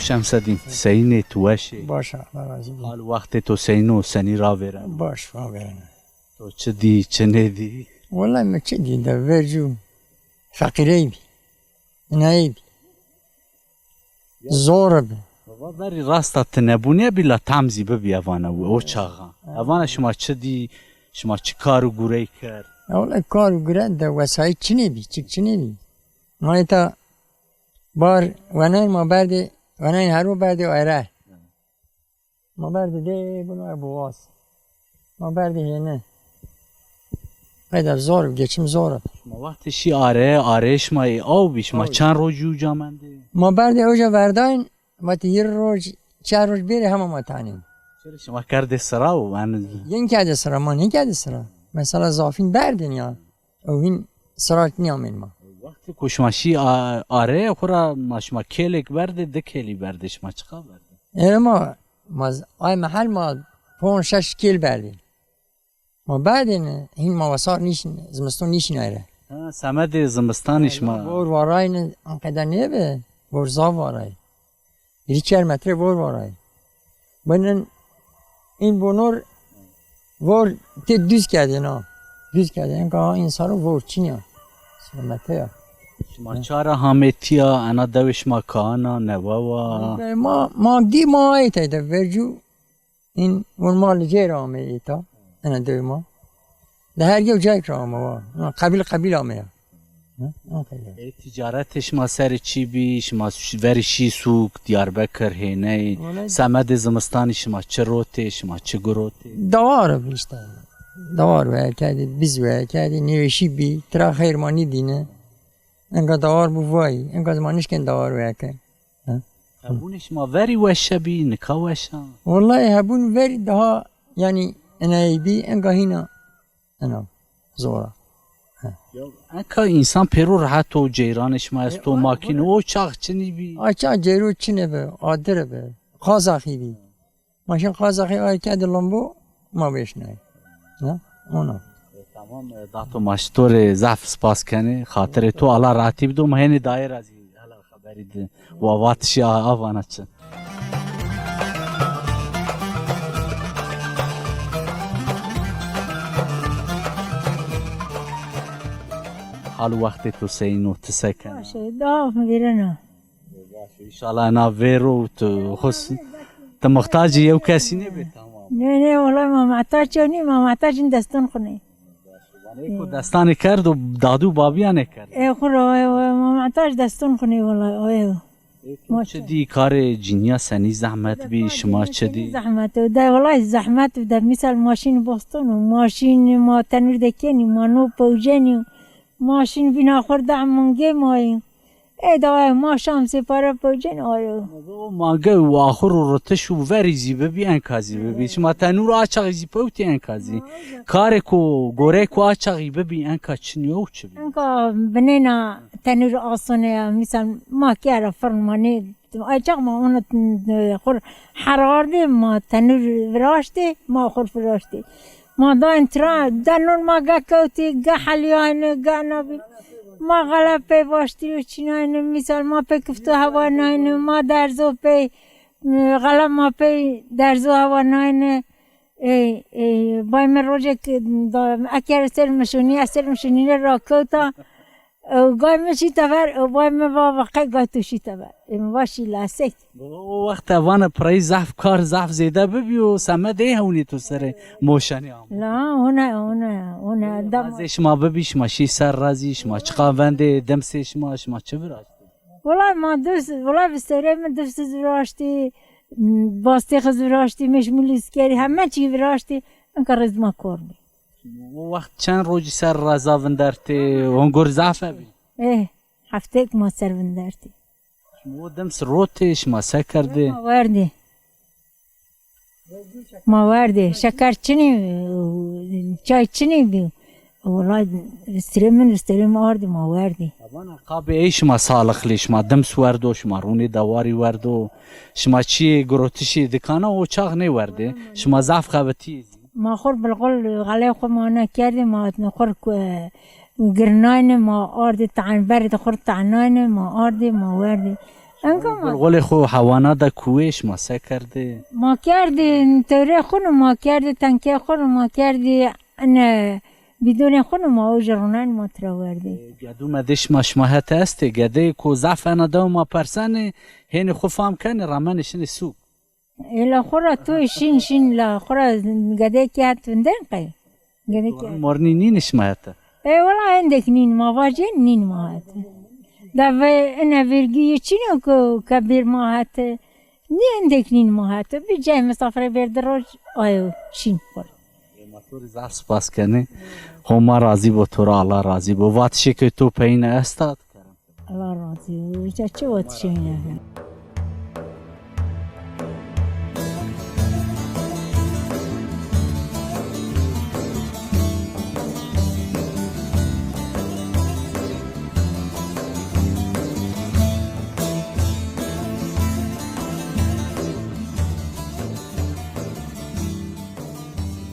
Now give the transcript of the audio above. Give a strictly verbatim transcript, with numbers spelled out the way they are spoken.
Şemsedîn, seyîn ê, tu weş ê? Baş, Allah razî bo. Hal û wextê to seyîn o, senî ravêreno? Baş, ravêreno. To çi dî, çi nêdî? Wellahî mi çi dî de vercû feqîrey bî. Inayê bî. Zor bi. Baba, verî rasta ti nebûnê bî la tam zî bibî evana o çaxa. Evana şima çi dî, şima çi kar û gurey kerd? Ya wellahî kar û gure de wesayît çinê bî, çik çinê bî. Ma îta bar wenayîn ma berdê, wenayîn herû berdê ere. Ma berdê dê bunu e boğaz. Ma berdê hêni. Qeyder zor, geçim zor. Ma wextê şî areye, areyê şima ê aw bî, şima çend rojî uca mendê? Ma berdê uca verdayîn, ma ti yir roj, çar roj bêrê hema ma tanîn. Çirê şima kerdê sira û en... Yin kerdê sira, ma nêkerdê sira. Mesela zafîn berdên ya. Ew hîn sira nîyamên ma. Wextê ku şima şî a-, areye xwu ra ma şima kêlêk berdê, di kêlî berdê, şima çiqa berdê? Ê ma, ma z-, ay mehel ma ponc şeş kêl berdê. Ma berdêne, hîn ma wesar nîşin, zimiston nîşin ayre. Ha, semedê zimistanî şima. Vor varayne, anqede nêbi, vor zaf varay. Hîrî çar metre vor varay. Binin în bonor vor tê duz kerdêna. Duz kerdêna, enka ha în saro vor çin ya. Selamete ya. Şima ça ra hamê tîya, ena dewê şima kaana, newewa? Ma, ma gî ma ayê teyde vercû. În von ma li cêr ame îta. Ena dewê ma. Di her yew cayêk ra ame wa. Na qebîl qebîl ame ya. Hı? Ê, ticaretê şima serê çî bî, şima ş-, verî şî sûk, Diyarbekir, hêney, semedê zimistanî şima çi rotê, şima çi girotê? Dawar bî îşte. Dawar weye kerdî, biz weye kerdî, nêweşî bî, tira xeyr ma nîdîne. Enka dawar bû vay, enka ma nişkên dawar weye ke. Ha? Hebûnê şima verî weşe bî, nika weş a? Wellahî hebûn verî daha, yanî, enayê bî, enka hîna, ena, zor a. Ha. Ya, enka însan pêro rehet o, ceyranê şima esto, makîne, o çax çinî bî? A çax ceyro çinê bi, adir bi, qazaxî bî. Ma şin qazaxî ay kerdî limbo, ma vêşnayî. Ya, ona. E, tamam, e, dato ma ji to rê zaf spas kenê. Xatirê to, Allah rahatî bido, ma hênî dayê ra zî hela xeberî di. Wa vatişî a, a vana çi. Hal û wextê to seyîn o, ti se kena? Baş e, daha vêrena. Baş, înşallah ena vêro tu xus, ti muhtacî yew kesî nêbê, tamam. Nê, nê, wela ma muhtac çew nî, ma muhtac in deston xwu nê. Vanê ku destanê kerdo, dadû babîya nêkerd. Ê, xwu ra, ê, ê, ma muhtac deston xwu nê, wela, ê. Ê, tu çi dî, karê cinîya senî zehmet bî, şima çi dî? Zehmet o, de, wela zehmet o, de, mîsal ma şîn boston o, ma şîn ma tenûr de kenî, ma no pewcenî, ma şîn vîna xwu ra da mungê ma yî. Ê dawayê ma şam sê pare pewcên ayo. Ma ge û axur û ritiş û verî zî bibî, enka zî bibî. Şima tenûr a çaxî zî pewtî enka zî. Karê ku, goreyê ku a çaxî bibî, enka çinî yo, çi bî? Enka binêna tenûr asone ya. Mîsal ma kî era firn ma nê. A çax ma ona xur herardê, ma tenûr viraştê, ma xur viraştê. Ma dayên tira, de non ma ge kewtî, ge helîyayne, ge nabî. Ma xele pey vaştî û çînayne, mîsal ma pey kifto hewa nayne, ma derzo pey, e, xele ma pey derzo hewa nayne. Ê, ê, bay mi rojêk da, ekere ser mişonî, ez ser mişonîne rakewta. Ew gay mi şî tever, ew bay mi va, va qey gay to şî tever. Ê mi va şî lesek. O wext vana pirey zaf kar, zaf zêde bibî û semedê hewnê to serê moşanî amo. La, hona, hona, hona, dema. Wazê şima bibî, şima şî ser ra zî, şima çiqa vendê, dimsê şima, şima çi viraştî? Wela ma dust, wela vistewrê mi dust viraştî, bastêx viraştî, mêş mûlî zî kerî, heme çî viraştî, enka rêz ma kor bî. O wext çend rocî ser reza vindertê, hongor zaf bî? Eh, hefteyêk ma ser vindertê. Şima o dims rotê, şima se kerdê? Ma werdê. Ma werdê. Şeker çinî, çay çinî bî. Wela sirê min, sirê min ardî ma werdê. Vana qabê ey şima salixlî, şima dims werdo, şima rûnê dewarî werdo, şima çiyê girotişî dikana o çax nêwerdê. Şima zaf xebitîyê zî. Ma xur bilxul xelê xwu ma nekerdê, ma xur ku-, girnayne, ma ardê teyn-, berê de xur teynayne, ma ardê, ma werdê. Enka ma. Gulgulê xo hewana da kuwê, şima se kerdê? Ma kerdê, tewrê xo no ma kerdê, tenkê xo no ma kerdê, ene bidonê xo no ma oje ronenê ma tira werdê. Gedû medê şima, şima hete estê? Gedeyê ko zaf ena dew ma persenê, hênê xo fam kenê, ramenê şinê sûk. Ê la xo ra to şîn şîn la xo ra gedekî het vinden qey. Gedekî het. Mornî nînê şima hete? E, wela endek nîn ma vajên, nîn ma hete. Da ve ene vergîyê çin o ke, ke bêr ma hete. Nî endek nîn ma hete. Bir cay misafire bêr di roj ayo şîn xo ra. Ê ma to rê zaf spas kenê. Homa razî bo to ra, Allah razî bo. Vatişê ke to peyîne esta? Allah razî bo. Îca çi vatişê mi ya?